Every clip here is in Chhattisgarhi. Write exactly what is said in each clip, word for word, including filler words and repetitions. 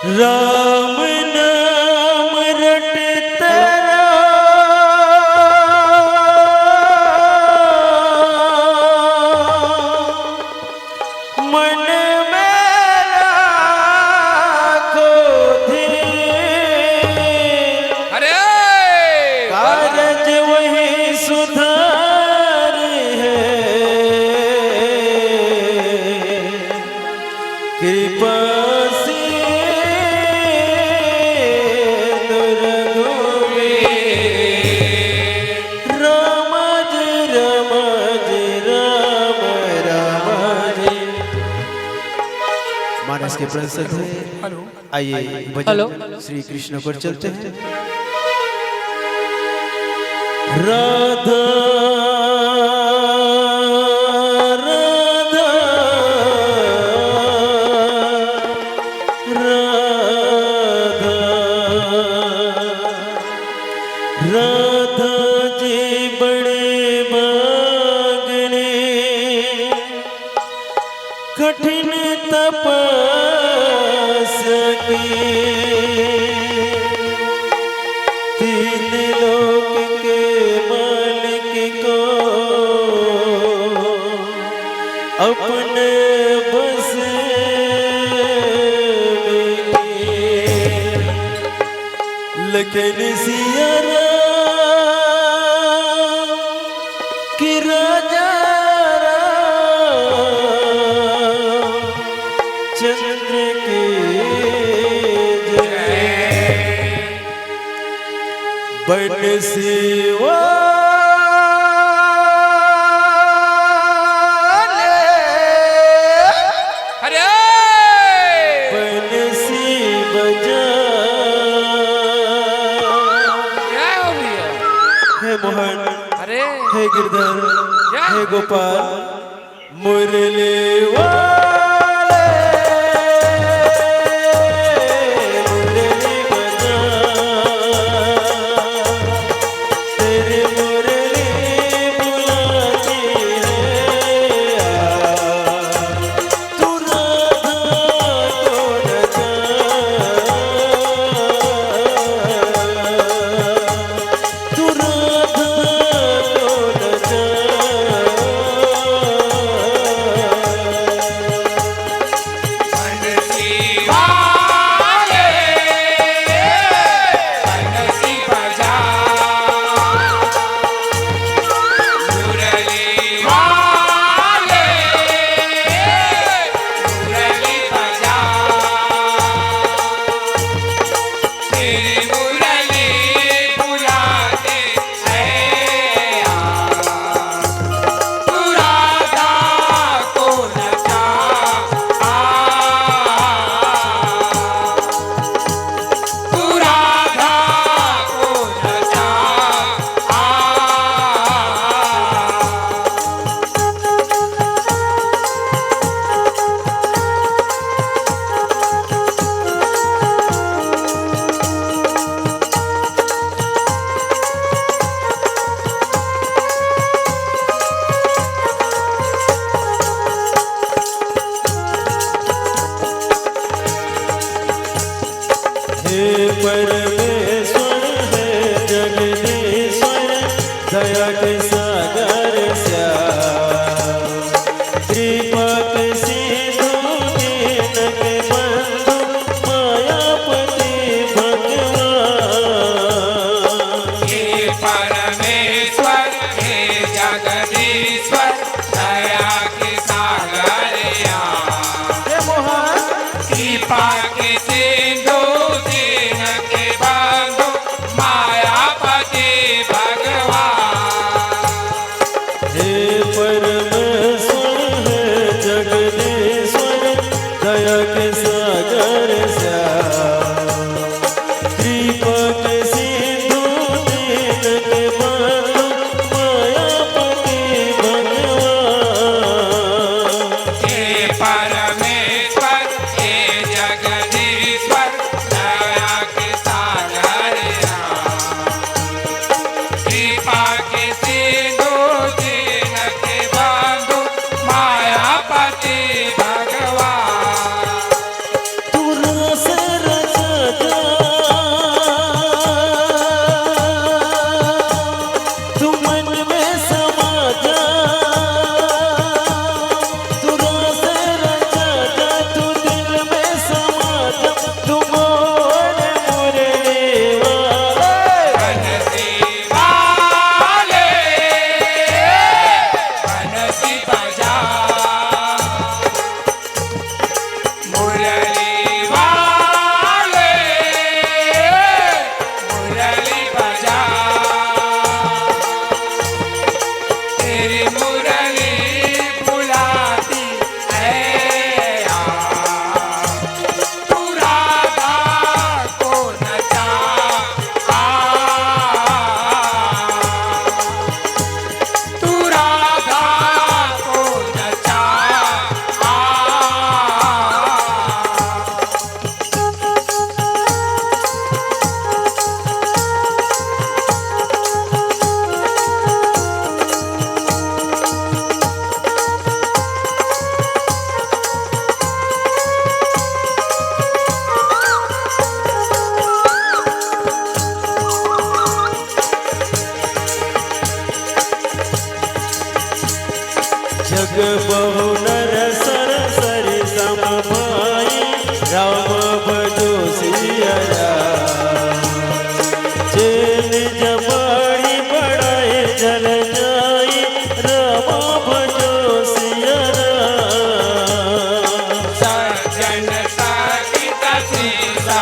राम नाम रटत रहो, मन में राखो धीर। अरे! कारज वही सुधार है, कृपा सिंधु रघुवीर। राम जी, राम जी, राम, राम जी। मानस के प्रण श्रद्धेय। हेलो। आइए, भजन हेलो। श्री कृष्ण पर चलते हैं। राधा, राधा, राधा, राधा जी बड़े बागने, कठिन तपस्या की, तीन लोक के मालिक को अपने बस में की। लखन सिया राम की, राजा राम चंद्र की जय। बंसी वाले। अरे! बंसी बजा। क्या हो भैया? हे मोहन, अरे! हे गिरधर, क्या? हे गोपाल, मुरली वाले, मुरली बजा, तेरी मुरली बुलाती है, आ। तू राधा को नचा, तू राधा को नचा। बंसी वाले, बंसी बजा। मुरली वाले, मुरली बजा। तेरी मुरली बुलाते हैं, आ। तू राधा को नचा, आ। तू राधा को नचा, आ। हे परमेश्वर, हे जगदीश्वर, दया के सागर श्याम, कृपा के सिंधु, दीन के बंधु, मायापति भगवान। हे परमेश्वर, हे जगदीश्वर, दया के सागर श्याम। हे मोहन। कृपा के सिंधु, दीन के बंधु, मायापति भगवान। हे परमेश्वर, हे जगदीश्वर, दया के सागर श्याम। कृपा के सिंधु, दीन के बंधु, मायापति भगवान। हे परमेश्वर, हे जगदीश्वर,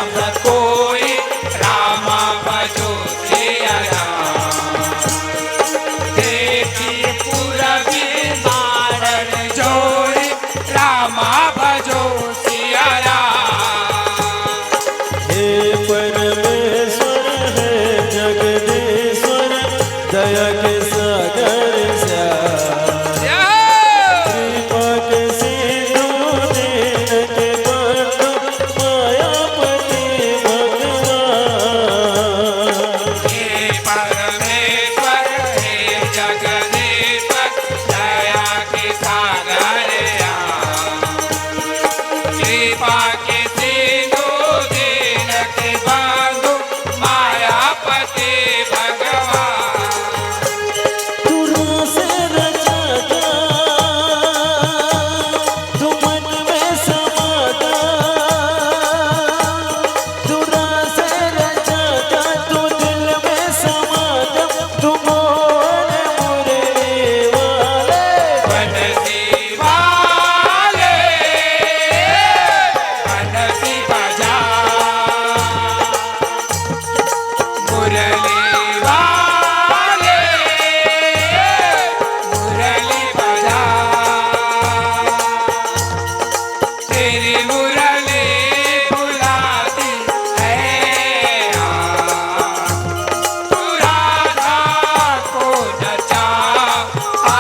कोई रामा भजो सिया राम। देखी पूरा बिमारन जोड़ी रामा भजो सिया राम। हे परमेश्वर, हे जगदीश्वर, दया के सागर श्याम। कृपा के सिंधु दीन के बंधु मायापति भगवान। हे परमेश्वर, हे जगदीश्वर, दया के सागर श्याम। कृपा के सिंधु दीन के बंधु मायापति भगवान। तू रस रचा जा, तू मन में समा जा। तू रस रचा जा, तू दिल में समा जा। तू मोर मुरली वाले। बंसी वाले, बंसी बजा। मुरली वाले, मुरली बजा। तेरी मुरली बुलाती है, आ। तू राधा को नचा, आ।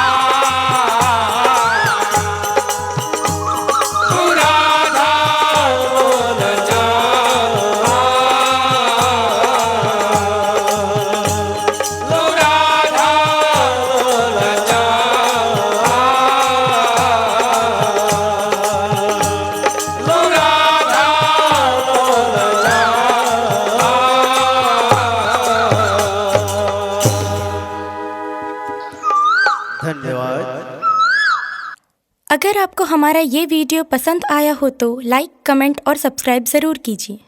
धन्यवाद। अगर आपको हमारा ये वीडियो पसंद आया हो तो लाइक, कमेंट और सब्सक्राइब ज़रूर कीजिए।